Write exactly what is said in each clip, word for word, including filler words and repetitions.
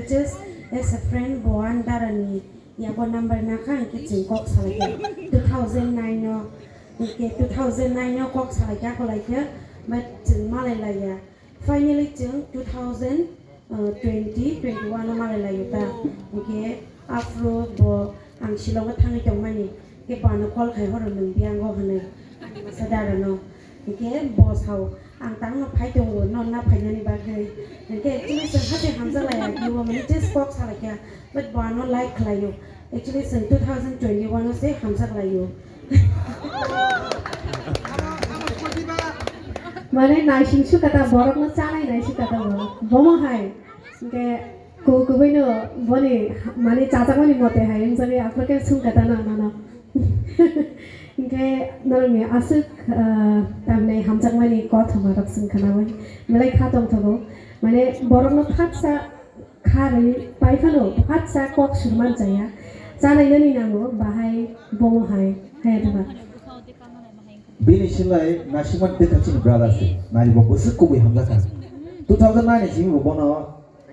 Just as a friend, bo ani dara ni yago number nakha, hwnkhe chwng kok salaikha two thousand nine o, hwnkhe two thousand nine o kok salaikha, kolaikha, but chwng malai laiya. Finally, chwng two thousand twenty, twenty-one o malai laio ta. Hwnkhe aphuru bo ang Shillong o thangwi tongmani, hwnkhe bo ano call khai horo nwng biyango hwnwi, ani masa dara no. Hwnkhe bo sao, "Ang tangno phai tongo, nonna phainani bagwi." Hwnkhe actually chwng haste hamjak laiya, kebo mani just kok salaikha, but bo ano like khlaio. Actually chwng two thousand twenty-one o se hamjak laio. Mane naising sukha ta, borokno chanai nai sukha ta bo. Bomo hai. Hwnkhe ku-, kubui no boni mane chajakmani mote hai wngjagwi aphuru khe sungkha ta na, na, na. Hwnkhe norokni aswk, ah, tamni hamjakmani kothoma rok chwng khnaui belai kha tongthogo. Mane borokno khatsa kha rwi pai phano khatsa kok surman chaya. Chanai nani nango bahai bomo hai, hai adama. Bini silai naisingmani tei kha chini brother se. Nai bo bwswk kubui hamjakha. Two thousand nine ni simi bo bono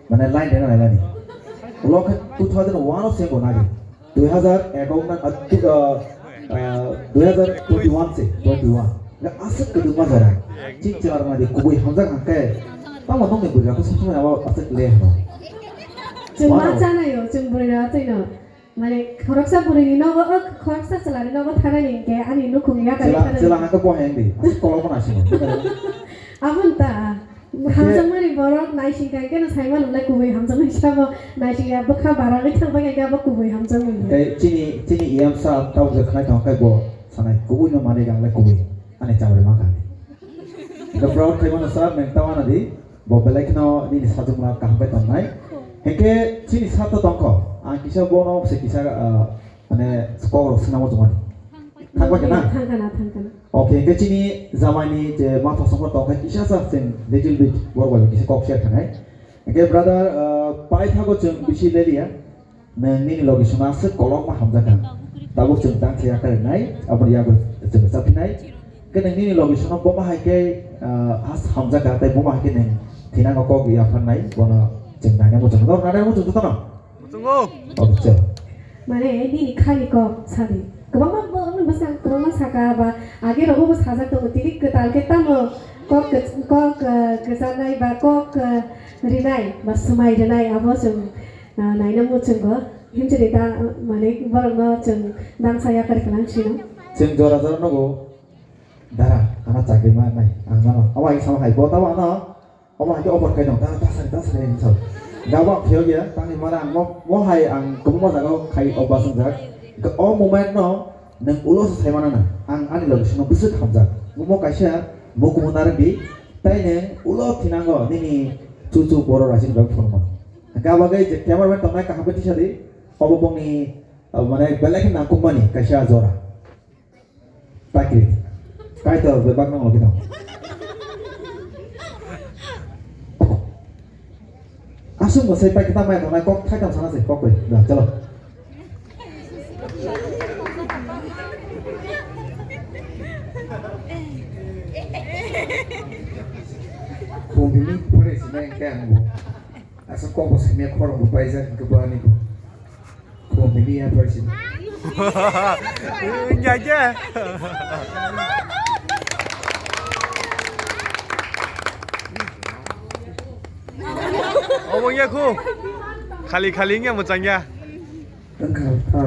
mane line rena naimani. Ulo khe two thousand one o se bo nai. Dui hazar ek o na, ah, tu-, ah, ah, dui hazar twenty-one se, twenty-one. Na aswk kwdwkma jora. Chini chwla rok nai di kubui hamjak hwnkhe. Tamo nokni bwrwi rok khe sob somoi abo aswk le hwno. Chwng ma Mano. Chanaio, chwng bwrwi rok twi no. Mane, khoroksa bwrwini nogo, o, khoroksa chwlani nogo thanani hinkhe ani nukhung yakari Chwla, thanani. Chwla hwnkhe bo hai wngdi, aswk kolokma naisingmo. Aboni ta, hamjakmani borok naising kha hinkhe no saimano le kubui hamjakmani sabo, naising ya bwkha baragwi thangbai kha hinkhe abo kubui hamjakmani. Tei chini, chini E M sir tabuk je khwnai tong khe bo sanai kubui no manwi ang le kubui, ani chamari ma kha. Hinkhe proud khaimano sir, nwng ta wanadi. Bo belai kheno nini sajwkmano kaham khe tongnai. Hinkhe chini sir to tongkho. Ang kisa bono se kisa, ah, mane kok rok swnamo chongmani. Thangbai khe na? Thangkana, thangkana. Okay, hinkhe chini jamaini je matha songkho tongkha kisa sa chwng little bit borok bai kisa kok share khanai. Hinkhe brother, ah, paithago chwng bisi leliya. Nwng nini logi songno aswk kolokma hamjakha. Tabuk chwng tang thwi yakarwi nai, aboni yago chwng chaphinai. Khe nwng nini logi songno bomo hai khe, ah, has hamjakha, tei bomo hai khe nwng thinango kok yapharnai, bono chwng naina muchungo. Norok naina muchung jotono? Muchungo. Oke, chalo. Mane, nini khani kok sadi. Kwbangma bo-, bwsang kwbangma saka ba, age rogo bo sajak tongo, tini kwtal khe tamo kok kwch-, kok, ah, kwcharnai ba kok, ah, rinai ba swmai rinai, abo chwng Ah, naina muchungo, himchwlwi ta, mane, borokno chwng dangsa yakarwi kwlang sino. Chwng jora jora nogo, dara, ano chakri ma nai, ang mano. Abo hai sama hai, bo tabo ano, omo hai khe offer khai no, dara, dasari, dasari, ang sao. Gabo ang phiyok ya, tangwi mano ang mo, mo hai ang kwbangma jaga o khai o basongjak. Hwnkhe o moment no nwng ulo se sai mano na, ang ani logi songno bwswk hamjak. Omo kaisa mukumu narwk di, tei nwng ulo thinango nini chuchu borok raisini bagwi phunukma. Hwnkhe abo bagwi je cameraman tongnai kaham khe tisa di, obo bongni, uh, mane belai khe nangkukmani kaisa jora. Takri. Kaitor bebak nang logi tong. Aswk bo sai paikhe tamo ya tongnai kok thaitham sana se kok bai. Da, chalo. Bumhini pore sinai hwnkhe ang bo. Asa kok bo simi khorang bo paijak hwnkhe bo ani bo. Bumhini ya pore sinai. Ya, ya. Obo ya khu. Khali, khali ya, mwchang ya. Wngkha, wngkha.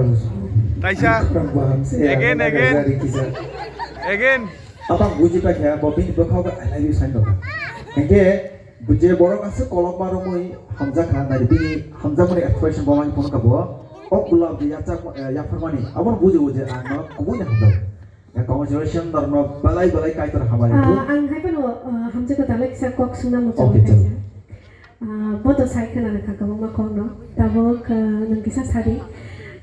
Kaisa. Wngkha, wngkha, wngkha. Again, again. Again. Abang buji paikha, bo bini bwkhao I love you sign rwkha. Hinkhe, je borok aswk kolokma romwi hamjakha, nai bini hamjakmani expression bo mani phunukha bo. O gulab je yachak, eh, yapharmani, abono buji buji ang no kubui no hamjak. Ya, congratulations, norokno belai belai Kaitor hamari. Ah, ang hai phano, ah, hamjak kwtal kisa kok swngna muchungo. Okay, kaisa. Chalo. Ah, bo to sai khna rwkha kwbangma kokno. Tabuk, ah, nwng kisa sadi.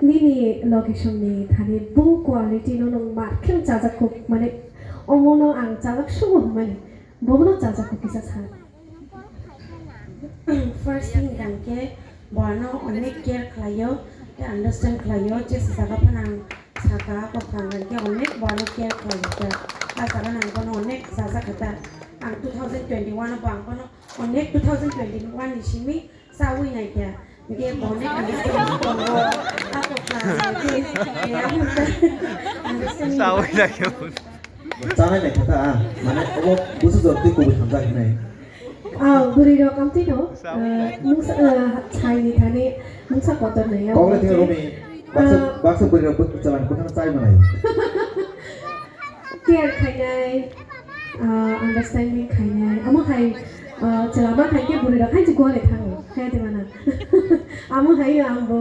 Nini location ni thani bo quality no nwng mar khe chajak kuk, mane omo no ang chajak sugo hwnmani. Bo no chajak kuk kisa sa. First thing hwnkhe bo ano onek care khlaio, tei understand khlaio, je jaga phano ang saka, kok thang hwnkhe onek bo ano care khlaio ta. A jaga no ang bono onek chajak kha ta. Ang two thousand twenty-one o bo ang bono Onek two thousand twenty-one ni simi chawi naikha. Sawi na khe. Chanai nai kha ta, ah, mane obo busu jor twi kubui hamjak hinai. Ah, bwrwi rok amtwi no, ah, mungsa, ah, chai ni thani mungsa kotor nai. Kok le thik rumi, baksa, ah, baksa bwrwi rok bwk-, chalani bwkhano chai manai. Care khainai, ah, understanding khainai. Amo hai, ah, chwla ma khai khe bwrwi rok hai se gole thango. Hai de mana. Amo hai no ang bo.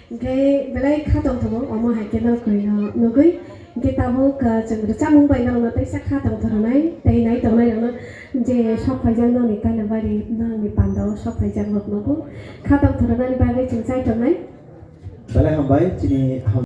Hingke belai kha tongthokgo, omo hai khe norok kwrwino nugwi. Hingke tabuk, ah, chwng rwchapmung bai norokno teisa kha tongthorwnai, tei nai tongnai rokno je sok phaijak nokni kainabari, nokni pandao sok phaijak rok nugo. Kha tongthorwnani bagwi chwng chai tongnai. Belai hambai, chini ham-,